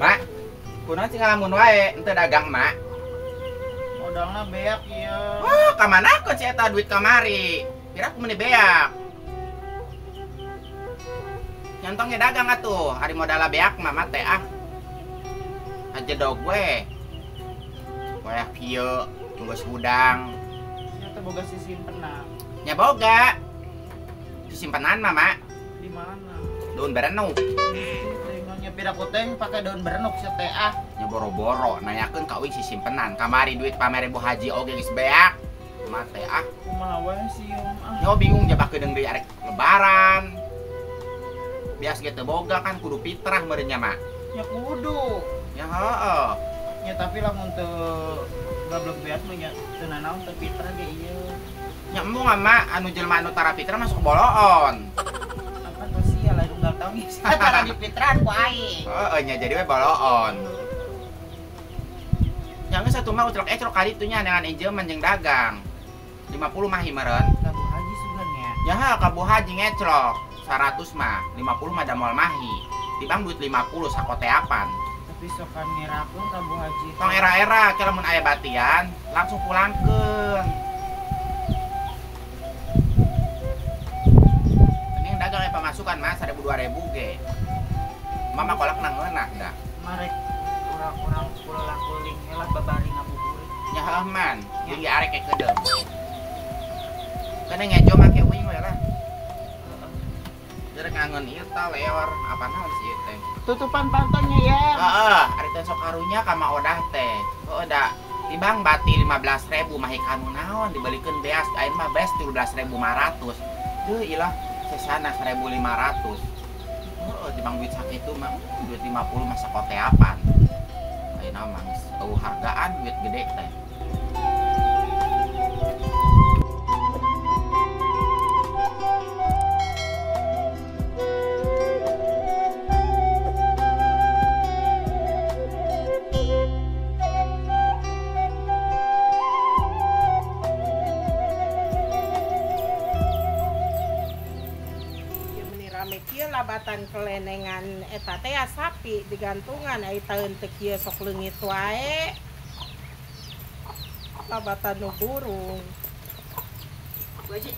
Mak, kunaon sih ngalamun wae, ente dagang mak. Modalna beak ieu. Wah, ka mana si eta duit kamari? Pira ku meuni beak. Nyontongnya dagang atuh, ari modalna beak mah mah teh ah. Ajedog we. Wayah kieu, geus hudang. Nya teh boga sisimpenan. Nya boga. Sisimpenan mah, Mak. Di mana? Daun berenuk. Pira kuteng pakai daun berenuk sia teh ah. Nya boro-boro nanyakeun ka uing sisimpenan. Kamari duit pamere Bu Haji oge geus beak. Mah teh ah. Kumaha wae sieun ah. Nya bingung jabak kedeung deui arek lebaran. Bias ge teu boga kan kudu fitrah meureun nya mak. Nya kudu. Nya heueuh. Nya tapi lamun teu gablek beas mah nya teu nanaon teu fitrah ge ieu. Nya embung mak anu jelema anu tara fitrah masuk boloon. Unggal tahun geus tara difitrahan ku aing. Heeh nya jadi we boloon. Nya geus satu mah uclok-eclok ka ditu nya dengan injeman jeung dagang. 50 mah meureun. Ka Bu Haji sugan nya. Ya ha ka Bu Haji ngeclok 100 mah, 50 mah da moal mahi. Tibang duit 50 sakoteapan. Tapi sokan ngerakeun ka Bu Haji. Tong era-era ke lamun aya batian langsung pulangkeun. Dagang pemasukan mas 1000 2000 ge. Mama kolak nang ngeunah da. Marek urang-urang kula kuling heula babari ngabuburit. Nya heuh man, jeung arek ke kedeung. Kana ngejo make uing we lah. Jere ngangon ieu ta leor apa naon sih ieu teh. Tutupan pantongnya ya. Heeh, ari teh sok karunya ka Ma Odah teh. Heueuh da tibang bati 15.000 mah kanu naon dibalikeun beas ayeuna mah beas 13.500. Deuh ilah sesana 1.500. Oh, tibang duit sakitu mah duit 50 mah sakoteapan. Ayeuna mah geus eueuh hargaan duit gede teh. Labatan kelenengan eta teh sapi digantungan ai taeun teu kieu sok leungit wae. Labatan nu burung. Bu Haji.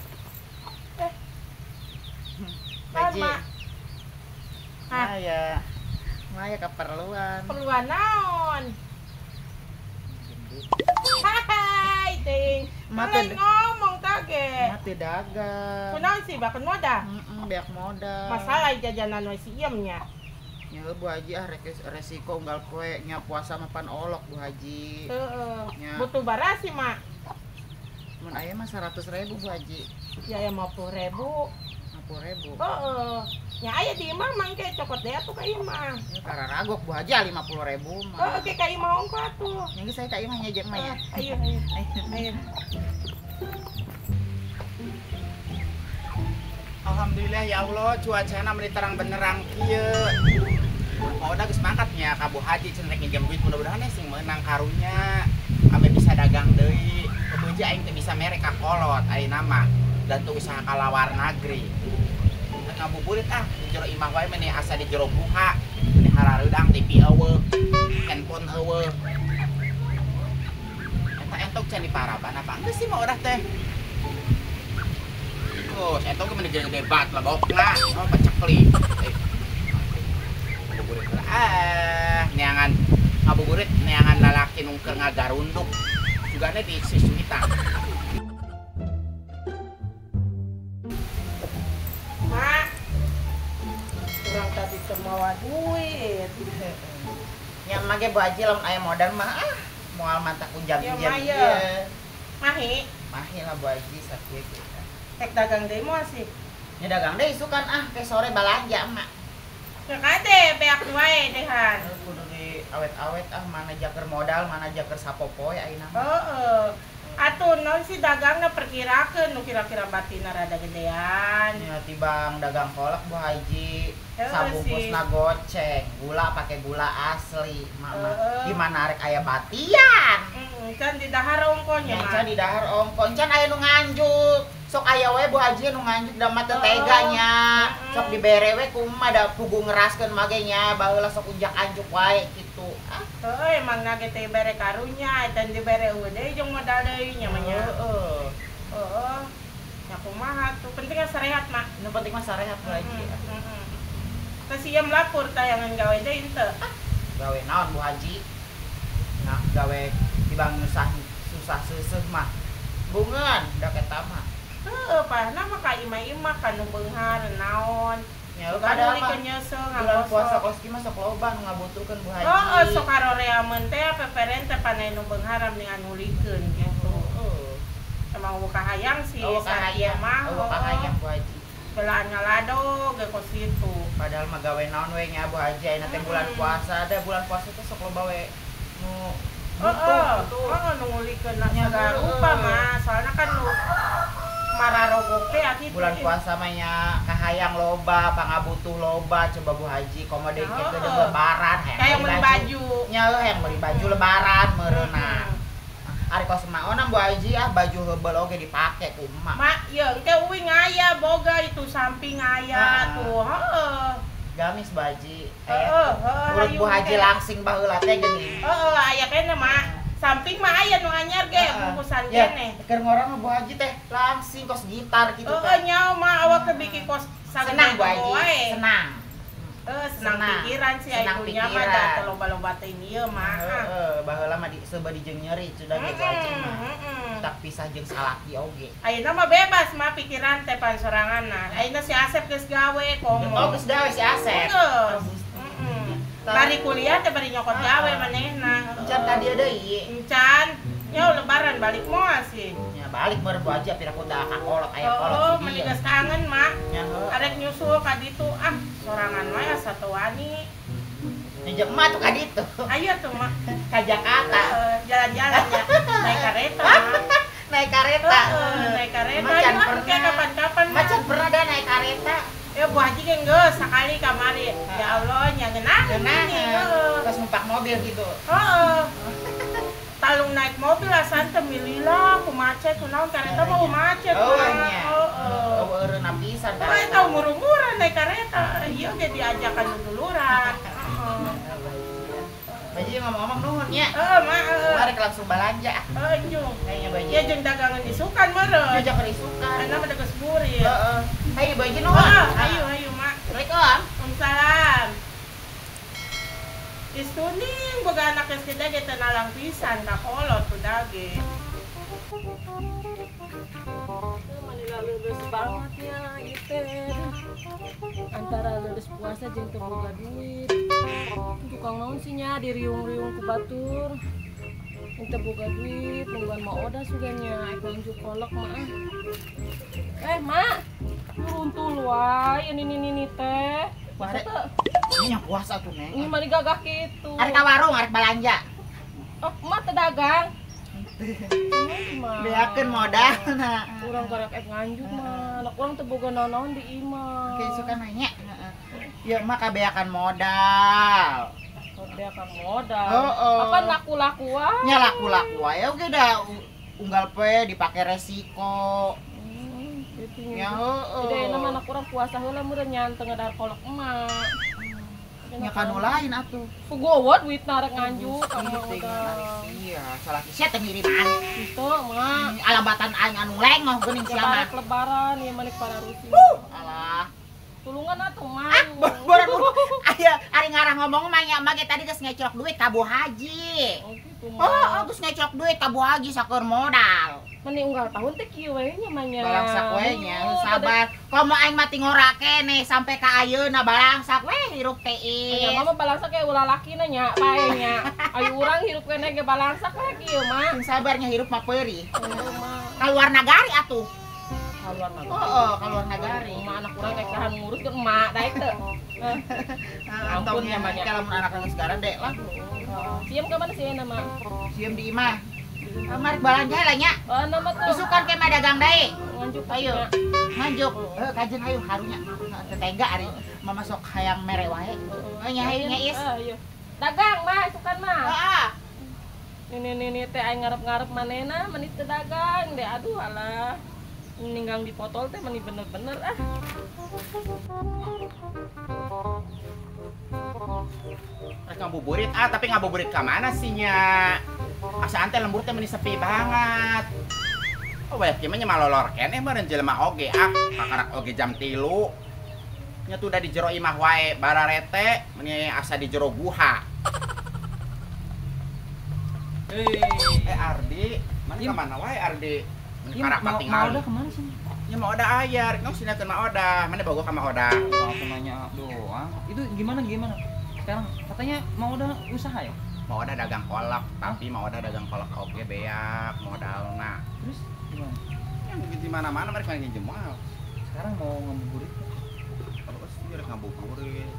Bu Haji. Maya. Maya keperluan. Perluan naon? Hai, ting. Mate ngomong tage. Mate dagang. Kunaon sih bakon modal? Heeh, beak modal. Masalah jajanan we si iem nya. Nya Bu Haji ah resiko unggal poe nya puasa mah pan olok Bu Haji. Heeh. Butuh barasi mak. Mun aya mah 100.000 Bu Haji. Ya aya 50.000. 50.000. Heeh. Nya aya di imah mangke cokot deui atuh ka imah. Nya kararagok Bu Haji 50.000 mah. Heeh, ke ka imah ongko atuh. Nya geus saya ka imah nya jeung mah ya. Ayo ayo. Ayo. Alhamdulillah ya Allah, cuacana meni terang benerang kieu. Mau udah geus mangkat nya ka Bu Haji cenah rek nginjem duit mudah-mudahan sing meunang karunya ame bisa dagang deui. Kebeji aing teu bisa mere ka kolot ayeuna mah dan teu usaha ka lawar nagri. Rek ngabuburit ah di jero imah wae meni asa di jero buha, meni harareudang TV eueuh, handphone eueuh. Eta entok can diparaban apa geus sih mah udah teh. Oh, saya tahu kemana gede debat lah, bokna, oh pecekli. Ngabuburit ah, neangan ngabuburit neangan lalaki nungker ngagarunduk. Sugane di sisuitan. Mak, kurang tadi teu mawa duit. Emak ge Bu Haji lamun aya modal mah ah moal mantak unjam-unjam ieu. Mahi. Mahi lah Bu Haji sakieu ge. Rek dagang deui moal sih. Nya dagang deui isukan ah ke sore balanja emak. Ya kade beak wae dehan. Kudu di awet-awet ah mana jaker modal, mana jaker sapopoe ayeuna mah. Heeh. Atuh naon sih dagangna perkirakeun nu kira-kira batina rada gedean. Nya tibang dagang kolak Bu Haji, sabungkusna goceng, gula pakai gula asli, mama. Di mana rek aya batian. Heeh, can di dahar ongko nya mah. Can di dahar ongko, can aya nu nganjuk. Sok aya we Bu Haji nu nganjuk da mah teu tega nya. Sok dibere we kumaha da pugu ngeraskeun mah ge nya, baheula sok unjak-anjuk wae kitu. Ah, heuh emang na ge teh bere karunya, eta dibere eueuh deui jeung modal deui nya mah nya. Heeh. Heeh. Nya kumaha tuh, penting mah sarehat mah. Nu penting mah sarehat Bu Haji. Heeh. Teh siam lapor tayangan gawe deui henteu. Ah, gawe naon Bu Haji? Nah, gawe tibang nyusah susah seuseuh mah. Bungeun da eta mah. Heuh, pahna mah ka imah-imah ka nu beunghar naon. Nya padahal mah bulan puasa kos kieu mah sok loba nu ngabutuhkeun Bu Haji. Heeh, sok karoreameun teh peperen teh panai nu beunghar mendingan ngulikeun gitu. Heeh. Emang eueuh kahayang sih kahayang mah. Eueuh kahayang Bu Haji. Belaan ngalado ge kos kitu. Padahal mah gawe naon we nya Bu Haji ayeuna teh bulan puasa, da bulan puasa teh sok loba we nu heeh, heeh nu ngulikeun segala rupa mah, soalna kan nu mararogok teh atuh bulan puasa mah nya kahayang loba, pangabutuh loba coba Bu Haji komo deui ke lebaran hayang meuli baju. Nya hayang meuli baju lebaran meureunna. Ari kos maona Bu Haji ah baju heubeul oge dipake ku emak. Mak ieu engke uing aya boga itu samping aya tuh heeh. Gamis Bu Haji. Heeh, heeh. Urut Bu Haji langsing baheula teh geuning. Heeh, aya keneh mak. Samping mah aya nu anyar ge bungkusan keneh. Keur ngorang mah Bu Haji teh langsing kos gitar kitu teh. Heeh nyaho mah awak teh bikin kos senang Bu Haji, senang. Heeh, senang pikiran sih aya punya mah da teu loba-loba teh ieu mah. Heeh, baheula mah seubeut dijeng nyeri sudah ge Bu Haji mah. Tak pisah jeung salaki oge. Ayeuna mah bebas mah pikiran teh pan soranganna. Ayeuna si Asep geus gawe komo. Oh, geus gawe si Asep. Heeh. Bari kuliah teh bari nyokot gawe manehna. Encan ka dieu deui. Encan. Nya lebaran balik moal sih. Nya balik meureun Bu Haji piraku teh ka kolot aya kolot di dieu. Meni geus kangen mah. Nya heuh. Arek nyusul ka ditu ah sorangan wae asa teu wani. Nya jeung emak tuh ka ditu. Ayo tuh mah ka Jakarta. Jalan-jalan ya. Naik kareta mah. Naik kareta. Naik kareta. Macan pernah kapan-kapan. Macan pernah dah naik kareta. Ya Bu Haji ge geus sakali kamari. Ya Allah nya ngeunaheun ini heuh. Pas numpak mobil gitu. Heeh. Talung naik mobil asan teh milila ku macet kunaon kareta mah macet. Oh nya. Heeh. Eueureun pisan kareta. Tau murung-murung naik kareta. Ieu ge diajakan duluran. Heeh. Baji ngomong-ngomong nuhun nya. Heeh, mak heeh. Mari langsung balanja. Heeh, njung. Kayaknya Baji. Ya jeung dagangan isukan meureun. Ya jeung isukan. Ana mah geus burit. Heeh. Hayu Baji nuhun. Heeh, ayo ayo mak. Assalamualaikum. Waalaikumsalam. Istuning boga anak geus gede ge teu nalang pisan ka kolot tuh dage. Manila lulus banget ya ieu teh. Antara lulus puasa jeung teu boga duit. Tukang naon sih nya diriung-riung ku batur. Teu boga duit, nungguan ma oda suganya ek nunjuk kolok mah. Eh, Mak. Runtul wae ini teh. Puasa teu? Nya puasa tuh, Neng. Ini mah gagah kitu. Arek ka warung, arek balanja. Oh, Mak teu dagang. Beakeun modalna. Urang karek ek nganjuk mah. Anak urang teu boga naon-naon di imah. Oke, suka nanya. Heeh. Ya mah kabeakan modal. Kabeakan modal. Heeh. Apa laku-laku wae? Nya laku-laku wae oge da unggal poe dipake resiko. Gitu nya heeh. Jadi ayeuna mah anak urang puasa heula meureun nya teu ngadahar kolok emak. Nya kanu lain atuh. Puguh duitna rek nganjuk ka modal. Iya, salaki sia teh ngiriman. Kitu mah. Alabatan aing anu lengoh geuning sia mah. Lebaran ieu mah para rusi. Alah. Tulungan atuh mah. Ah, boran aya ari ngarah ngomong mah nya mah ge tadi geus ngeclok duit ka Bu Haji. Oh gitu mah. Oh, geus ngeclok duit ka Bu Haji sakur modal. Meni unggal tahun teh kieu we nya mah nya. Balangsak we nya, sabar. Komo aing mah tingora keneh sampai ka ayeuna balangsak we hirup teh is. Nya mah balangsak kayak ulah lakina nya pae nya. Ayo urang hirup keneh ge balangsak we kieu mah. Sing sabarnya hirup mah peurih. Kaluar nagari atuh. Kaluar nagari. Heeh, kaluar nagari. Emak anak urang kayak kahan nguruskeun emak daek teu. Ampun nya mah lamun anak geus garede lah. Sieum ka mana sih nama? Sieum di imah. Kamar balanja lah nya. Oh, nama tuh. Isukan ke mah dagang deui. Nganjuk ayo. Nganjuk. Heuh kajen hayu harunya. Teu tega ari mama sok hayang mere wae. Oh nya hayu nya is. Ayo. Dagang mah isukan mah. Heeh. Nini teh aing ngarep-ngarep manehna meni teu dagang deh aduh alah. Ninggang dipotol teh meni bener-bener ah. Rek ngabuburit ah tapi ngabuburit ka mana sih nya? Asaan teh lembur teh meni sepi banget. Oh banyak kieu mah nya malolor keneh meureun jelema oge ah kakarak oge jam 3. Nya tuh udah di jero imah wae bararete meni asa di jero guha. Ardi, mana ka mana wae Ardi? Meni karak tinggal. Mau kemana sih? Ya mau oda ayar, ngos sinakeun ma oda. Mana bogo ka ma oda? Aku nanya doang. Itu gimana? Sekarang katanya mau oda usaha ya? Mau oda dagang kolak, tapi mau oda dagang kolak oge beak modalna. Terus gimana? Yang di mana-mana mereka nginjem moal. Sekarang mau ngabuburit? Terus dia ngabuburit.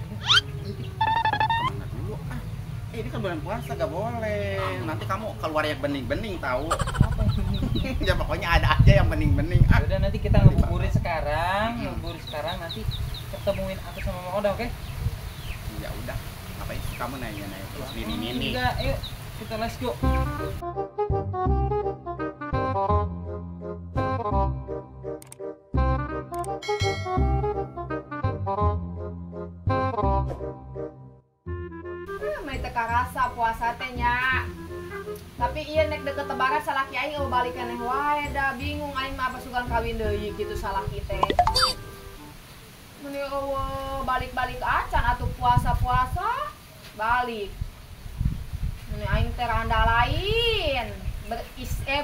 Kemana dulu ah? Ini kan bulan puasa gak boleh. Nanti kamu keluar yang bening-bening tahu. Apa yang bening? Ya pokoknya ada aja yang bening-bening. Ah. Udah nanti kita ngabuburit sekarang, nanti ketemuin aku sama Mama Oda, oke? Ya udah. Ngapain sih kamu nanya-nanya terus nini-nini? Enggak, ayo kita let's go. Karasa puasa teh nya. Tapi ieu nek deket lebaran salaki aing eueuh balik keneh wae da bingung aing mah apa sugan kawin deui kitu salaki teh. Meni eueuh balik-balik acan atuh puasa-puasa balik. Meni aing teh randa lain,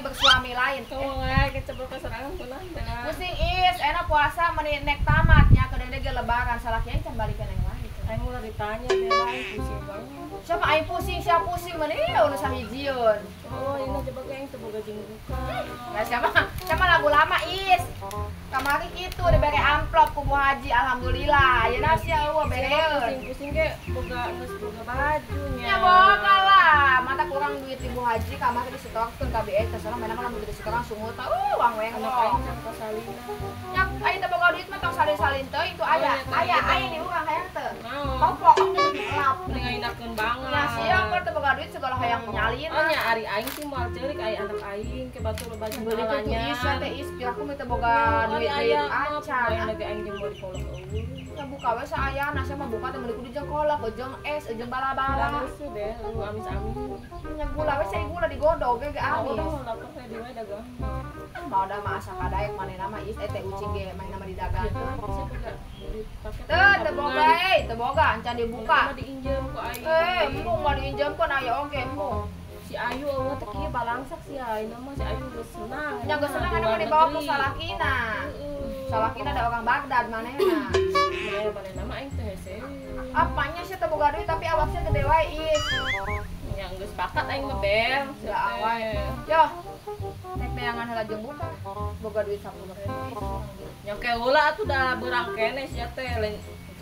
bersuami lain. Tuh wae keceblok keserangan kunaon. Pusing is, enak puasa meni nek tamatnya kedeung ge lebaran salaki aing can balik keneh wae. Aing ulah ditanya deh, aing pusing banget. Siapa aing pusing, siapa pusing mana ya udah sahijieun. Oh, ini coba aing teu boga jeung buka. Nah, siapa lagu lama is. Kamari kitu dibere amplop ku Bu Haji, alhamdulillah. Ayeuna sia eueuh bereun. Pusing-pusing ge boga geus boga baju nya. Ya boga lah, mata kurang duit di Bu Haji kamari disetorkeun ka BE teh soalna mana lamun disetorkeun sungut uang we anak aing can kasalina. Nya aing teu boga duit mah tong salin-salin teuing tuh aya. Aya aing di urang hayang teu. Popok lap ngainakeun banget. Nah, sia keur teu boga duit segala hayang nyalin. Oh nya ari aing sih moal ceurik ari anak aing ke batur loba jualannya. Tuh is teh is piraku mah teu boga duit acan. Lagi aing jeung mau dikolok eueuh. Ya buka we saayana sia mah buka teh meuli kudu jeung kolak, jeung es, jeung bala-bala. Geus deh, lu amis-amis. Nya gula we sia gula digodog ge amis. Udah lapar teh di we dagang. Mau da mah asa kadaek manehna mah is teh ucing ge manehna mah didagangkeun. Teu teu boga euy, teu boga encan dibuka. Mah diinjem ku aing. Embung mah diinjemkeun aya oge embung. Si Ayu eueuh teh kieu balangsak si ayeuna mah si Ayu geus senang. Nya geus senang anu dibawa ku salakina. Salakina ada orang Baghdad manehna. Manehna mah aing teh hese. Apanya sih teu boga duit tapi awaknya gede wae is. Nya geus bakat aing mah bel. Ya wae. Yo. Nek neangan heula jeung buka. Boga duit 10.000 is. Nya ke heula atuh da beurang keneh sia teh lain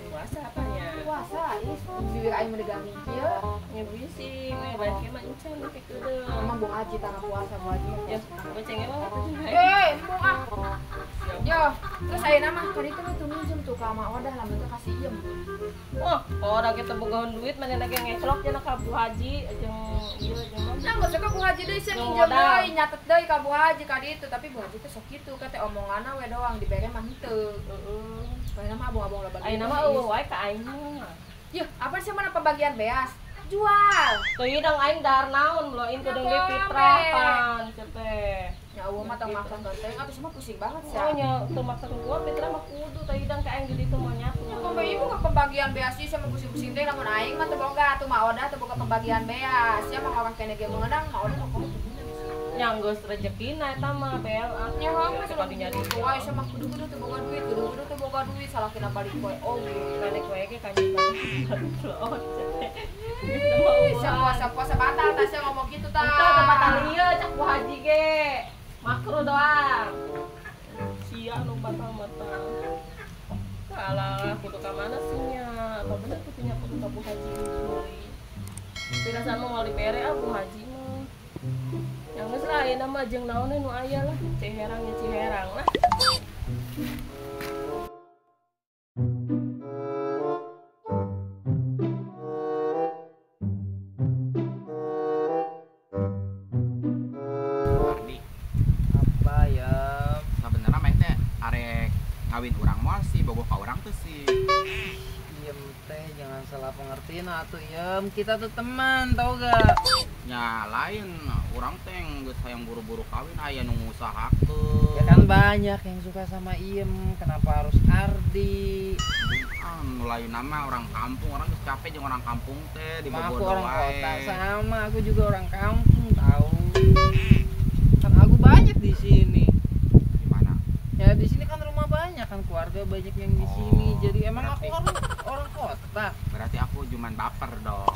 puasa apanya? Puasa is bibir aing mah diganti kieu. Nya bisi, we banyak mah encan make keudeung. Emang Bu Haji tanah puasa Bu Haji. Ya, goceng emang atuh. Embung ah. Yo, terus ayeuna mah ka ditu tuh minjem tuh ka Ma Odah lamun teh kasih iem. Wah, orang kita bogahan duit manehna ge ngeclok cenah ka Bu Haji jeung ieu jeung mah. Nah, geus ka Bu Haji deui sia nginjem deui, nyatet deui ka Bu Haji ka ditu, tapi Bu Haji teh sok kitu ka teh omonganna we doang dibere mah henteu. Heeh. Ayeuna mah abong-abong loba. Ayeuna mah eueuh wae ka aing mah. Yuh, apa sih mana pembagian beas? Jual. Teuing dang aing dahar naon loin kudu ge fitrah pan teh. Ya eueuh mah tong maksa teuing atuh semua pusing banget sih. Oh nya teu maksa gua fitrah mah kudu teuing dang ka aing di ditu mah nyapu. Ya pembe ibu ke pembagian beas sih sama pusing-pusing teh lamun aing mah teu boga atuh Ma Odah teu boga pembagian beas. Sia mah orang kene ge meunang Ma Odah mah kudu. Nyanggeus rezekina eta mah BLA. Nya heuh mah kadunya di wae sama kudu-kudu teu boga duit, kudu-kudu teu boga duit, salakina balik wae oge. Balik wae ge kanjutan. Puasa-puasa batal tasnya ngomong gitu tah. Teu batal ieu cak Bu Haji ge. Makruh doang. Sia nu batal mata. Alah, kudu ka mana sih nya? Apa bener tuh punya kudu ka Bu Haji deui. Pirasan mah moal dibere ah Bu Haji mah. Yang geus lah ayeuna mah jeung naon nu aya lah, Ciherang ya Ciherang lah. Ardi, Apa ya? sabenerna mah teh arek ngawin urang moal sih, bogoh ka urang teh sih. Iem teh jangan salah pengertian atuh Iem. Kita tuh teman, tau gak? Ya lain, urang teh geus hayang buru-buru kawin aya nu ngusahakeun. Ya kan banyak yang suka sama Iem, kenapa harus Ardi? Ah, nu lain nama orang kampung, orang geus capek jeung orang kampung teh di Sama aku Bogor orang wae. kota, sama aku juga orang kampung tahu. Kan aku banyak di sini. Gimana? Ya di sini kan rumah banyak kan, keluarga banyak yang di sini. Oh, Jadi emang aku berarti orang kota. Berarti aku cuman baper dong.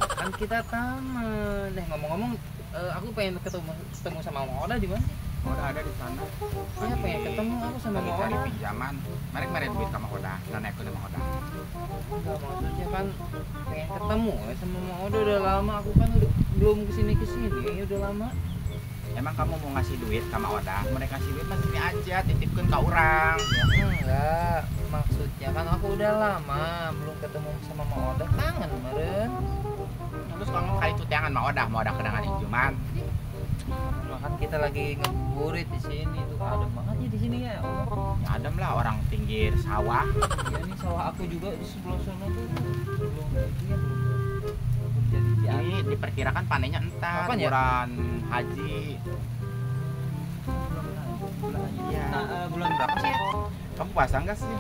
Kan kita teman. Deh ngomong-ngomong, aku pengen ketemu ketemu sama Mang Oda di mana sih? Oda ada di sana. Iya, pengen ketemu aku sama Lagi Mang cari Oda. pinjaman. Mereka mereka duit sama Oda. Nah, aku sama Oda. Enggak, maksudnya kan pengen ketemu ya sama Mang Oda udah lama. Aku kan udah belum kesini kesini udah lama. Emang kamu mau ngasih duit sama Oda? Mereka ngasih duit mah sini aja, titipkan ke orang. Ya enggak, maksudnya kan aku udah lama belum ketemu sama Mang Oda, kangen meren. Terus kamu kali itu tangan Mang Oda, Mang Oda kenangan injuman. Kan kita lagi ngeburit di sini tuh adem banget ya di sini ya. Ya adem lah orang pinggir sawah. Ya ini sawah aku juga di sebelah sana tuh belum itu ya, belum jadi jadi. Ini diperkirakan panennya entar Kapan ya? bulan haji. Bulan haji. Iya. Nah, bulan berapa sih ya? Kamu puasa enggak sih?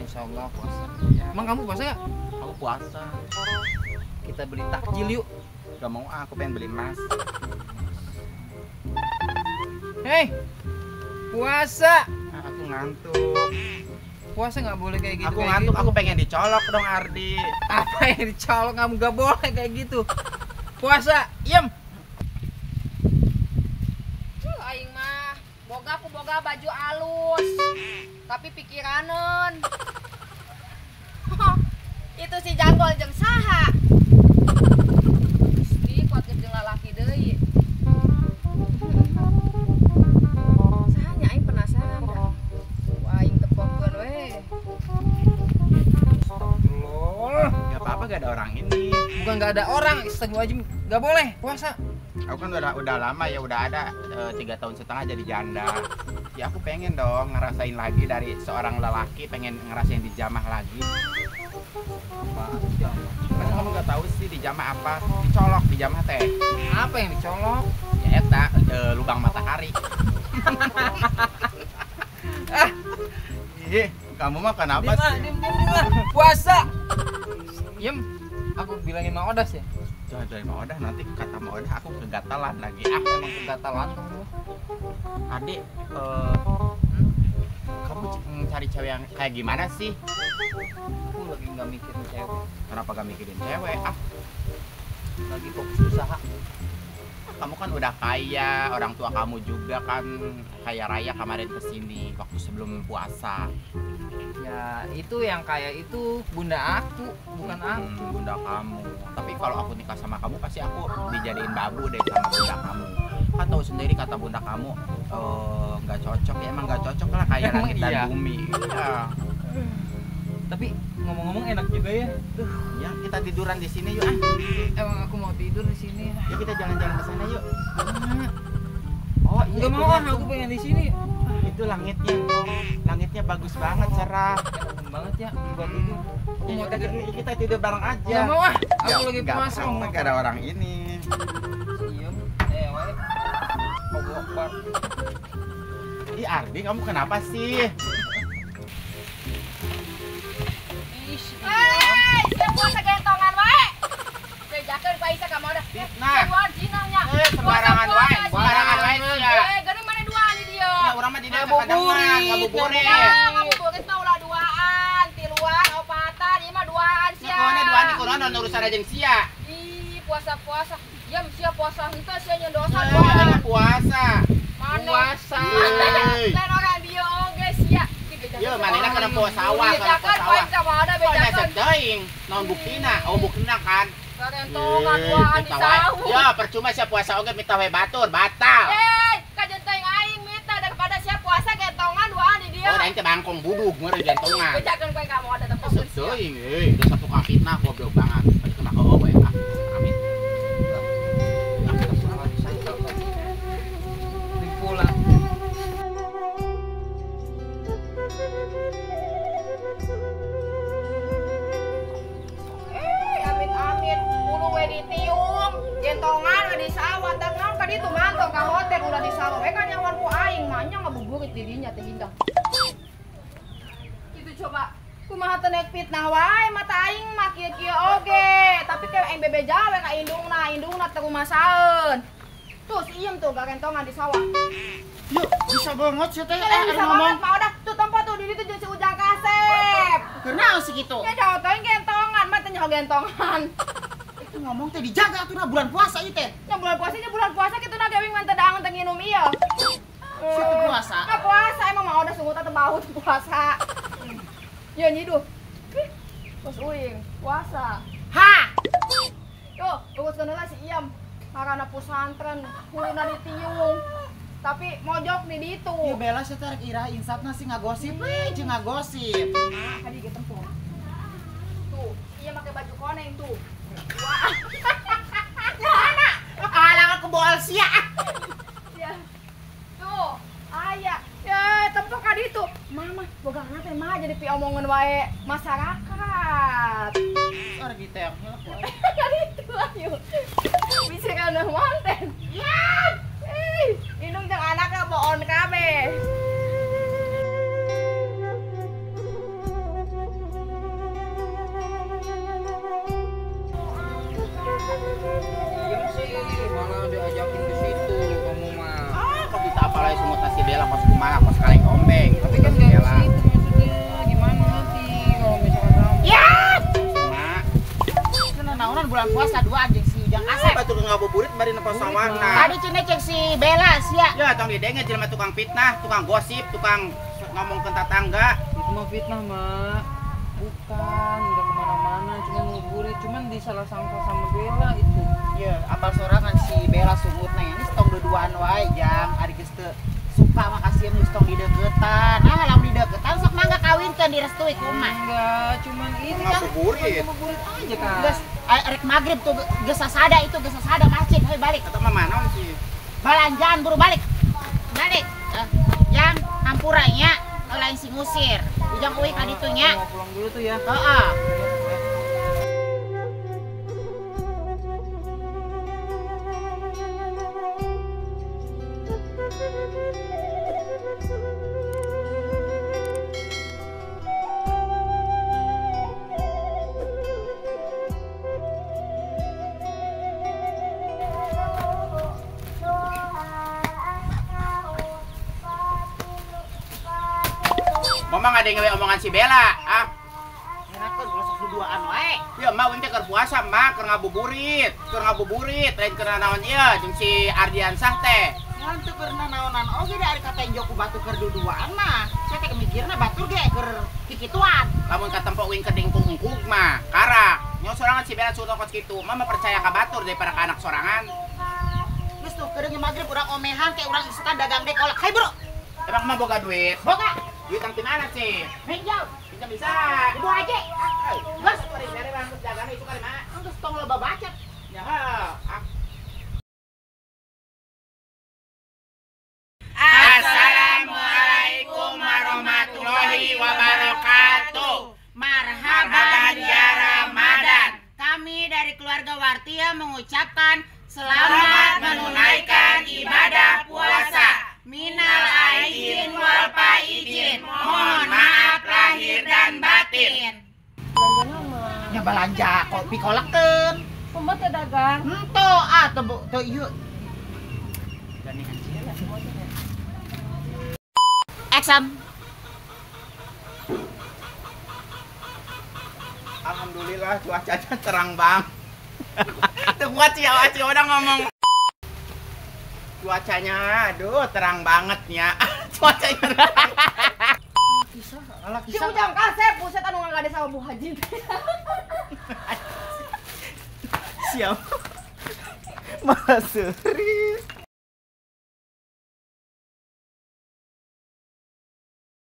Insya Allah puasa. Ya. Emang kamu puasa nggak? Aku puasa. Kita beli takjil yuk. Gak mau ah, aku pengen beli emas. Hei, puasa. Ah, aku ngantuk. Puasa nggak boleh kayak gitu. Aku kayak ngantuk, gitu. Aku pengen dicolok dong Ardi. Apa yang dicolok? Kamu nggak boleh kayak gitu. Puasa, diem. Aing mah boga aku boga baju alus, tapi pikiranen. Itu si janggol jeung saha? Gusti kuat jeung lalaki deui. Sahanya aing penasaran dah. Wah, aing tepokeun we. Astagfirullah. Gak apa-apa gak ada orang ini. Bukan nggak ada orang, astagfirullahaladzim, nggak boleh puasa. Aku kan udah lama ya, udah ada 3,5 tahun jadi janda. Ya aku pengen dong ngerasain lagi dari seorang lelaki, pengen ngerasain dijamah lagi. Apaan dijamah? Masa kamu nggak tahu sih dijamah apa? Dicolok dijamah teh. Apa yang dicolok? Ya eta lubang matahari. Ah, ih, kamu mah kenapa sih? Dim, dim, dim, puasa. Diem, aku bilangin Mang Odas ya. Jangan dari Mang Odah, nanti kata Mang Odah aku kegatalan lagi. Ah, emang kegatalan kamu. Adik, kamu cari cewek yang kayak gimana sih? Aku lagi nggak mikirin cewek. Kenapa nggak mikirin cewek? Ah, lagi fokus usaha. Kamu kan udah kaya, orang tua kamu juga kan kaya raya kemarin kesini waktu sebelum puasa. Ya itu yang kaya itu bunda aku, bukan aku. Bunda kamu. Tapi kalau aku nikah sama kamu pasti aku dijadiin babu deh sama bunda kamu. Kan tahu sendiri kata bunda kamu nggak cocok ya, emang nggak cocok lah kayak langit dan iya. Bumi. Iya. Tapi ngomong-ngomong enak juga ya. Tuh, ya kita tiduran di sini yuk ah. Emang aku mau tidur di sini. Yuk kita jalan-jalan ke sana yuk. Oh, iya, nggak mau ah, aku pengen di sini. Itu langitnya. Langitnya bagus banget, cerah. Enak banget ya buat tidur. Aku mau tidur, kita tidur bareng aja. Nggak mau ah, aku ya, lagi puasa. Nggak ada orang ini. Diem. Wae. Allahu Akbar. Ih, Ardi, kamu kenapa sih? Hei, siap puasa gentongan wae. Bejakeun ku Aisyah ka Mang Odah. Fitnah. Keluar jinahnya. Sembarangan wae. Sembarangan wae sia. Eh, geuning mana duaan di dieu. Ya urang mah di dieu ngabuburit. Ngabuburit. Ya, ngabuburit mah ulah duaan, tiluan, opatan, ieu mah duaan sia. Ya kumaha duaan di kunaon urusan jeung sia. Ih, puasa-puasa. Ya sia puasa henteu sia nyen dosa duaan. Puasa. Puasa. Lain orang dieu oge sia. Ya manehna kana poe sawah, kana poe sawah. Bejakeun teuing, naon buktina? Oh buktina kan. Karentongan duaan di sawah. Ya percuma sia puasa oge mita we batur, batal. Eh, kajen teuing aing mita daripada sia puasa gentongan duaan di dieu. Oh, aing teh bangkong budug meureun gentongan. Bejakeun kowe ka mau ada tempat teuing euy, dasar tukang fitnah goblok banget. Balik kena heueuh we ah. Amin. Pulang. Amit-amit, bulu we ditiung, gentongan we di sawah, teh naon ka ditu mantong ka hotel ulah di sawah we kan nyawan ku aing mah nya ngabuburit di dinya teh indah. Kitu coba, kumaha teh nek fitnah wae mata aing mah kieu-kieu oge, tapi ke aing bebeja we ka indungna, indungna teh kumasaeun. Tuh si Iem tuh garentongan di sawah. Yuk, bisa banget sih teh. Bisa banget mah udah tuh tempat tuh di ditu jeung si Ujang Kasep. Kunaon sih kitu? Ya jauh teuing gentongan, mah teh nyaho gentongan. Itu ngomong teh dijaga atuh bulan puasa ieu teh. Ya bulan puasa nya bulan puasa kitu na geuing mah teh daangan teh nginum ieu. Sieu teh puasa. Nah puasa emang mah udah sungut teh bau teh puasa. Ya nyiduh. Bos uing puasa. Ha. Tuh, uruskeun heula si Iem. Karena pesantren, huluna ditiung. Tapi mojok di ditu. Ya Bella saya tarik irah insafna sih ngagosip we jeung ngagosip. Nah, tadi ge tempo. Tuh, iya make baju koneng tuh. Wah. Ya anak, alang aku boal sia. Ya. Tuh, aya. Ya, tempo ka ditu. Mama, bogana teh mah jadi piomongan wae masyarakat. Orang gitu yang heula. Ka ditu ayo. Bisa kana manten. Ya. Indung jeung anakna boon kabeh. Iya sih, malah diajakin ke situ kamu mah. Ah, kok kita apalagi sungut si Bella kos kumaha kos kaleng ombeng. Tapi kan enggak ke situ maksudnya. Gimana nanti kalau misalkan kamu? Ya. Mak. Cenah naonan bulan puasa dua anjing si Ujang Asep. Batur ngabuburit bari nempo sawarna. Tadi cenah cek si Bella sia. Ya tong didenge jelema tukang fitnah, tukang gosip, tukang ngomongkeun tetangga. Itu mah fitnah, Mak. Bukan, udah kemana-mana, cuma ngabuburit, cuman disalah sangka sama Bella itu. Ya, apal sorangan si Bella sungutna ini tong duduan wae jang ari geus teu suka mah kasieun geus tong dideukeutan. Nah, lamun dideukeutan sok mangga kawinkeun direstui ku emak. Enggak, cuman ini kan ngabuburit. Ngabuburit aja kan. Geus rek magrib tuh geus sasada itu geus sasada masjid, heuy balik. Eta mah manaon sih? Balanjaan buru balik. Balik. Jang hampura nya lain si ngusir. Ujang uih ka ditu nya. Mau pulang dulu tuh ya. Heeh. Mama nggak ada omongan si Bella, ah? Kirakan ulah sok duaan wae. Ya mah uing teh keur puasa mah, keur ngabuburit, lain keur nanaon ieu jeung si Ardiansah teh. Ngan teu keur nanaonan oge da ari katenjo ku batu keur duduaan mah. Saya teh mikirna batur ge keur kikituan. Lamun katempo uing keur dingkung-ungkug mah, karak. Nyo sorangan si Bella suruh kos kitu. Mama percaya ka batur daripada ka anak sorangan. Geus tuh keur magrib urang omehan kayak urang isukan dagang dek kolak. Hai bro. Emang mah boga duit? Boga. Duit yang di mana sih? Pinjam. Pinjam bisa. Ibu aja. Gas, bari bangkut dagang itu kali mak. Geus tong loba bacot. Ya. Assalamualaikum warahmatullahi wabarakatuh. Marhaban ya Ramadan. Kami dari keluarga Wartia mengucapkan selamat menunaikan ibadah puasa. Minal aidin wal faizin. Mohon maaf lahir dan batin. Belanja mah. Ya belanja kopi kolakeun. Kumaha teh dagang? Henteu ah teu teu ieu. Action. Alhamdulillah cuacanya terang bang. Tuh kuat sih udah ngomong. Cuacanya, aduh terang banget ya. Cuacanya. Alah Si kisah. Ujang kasep, buset anu ngagade sama Bu Haji. Siap. Malah seri.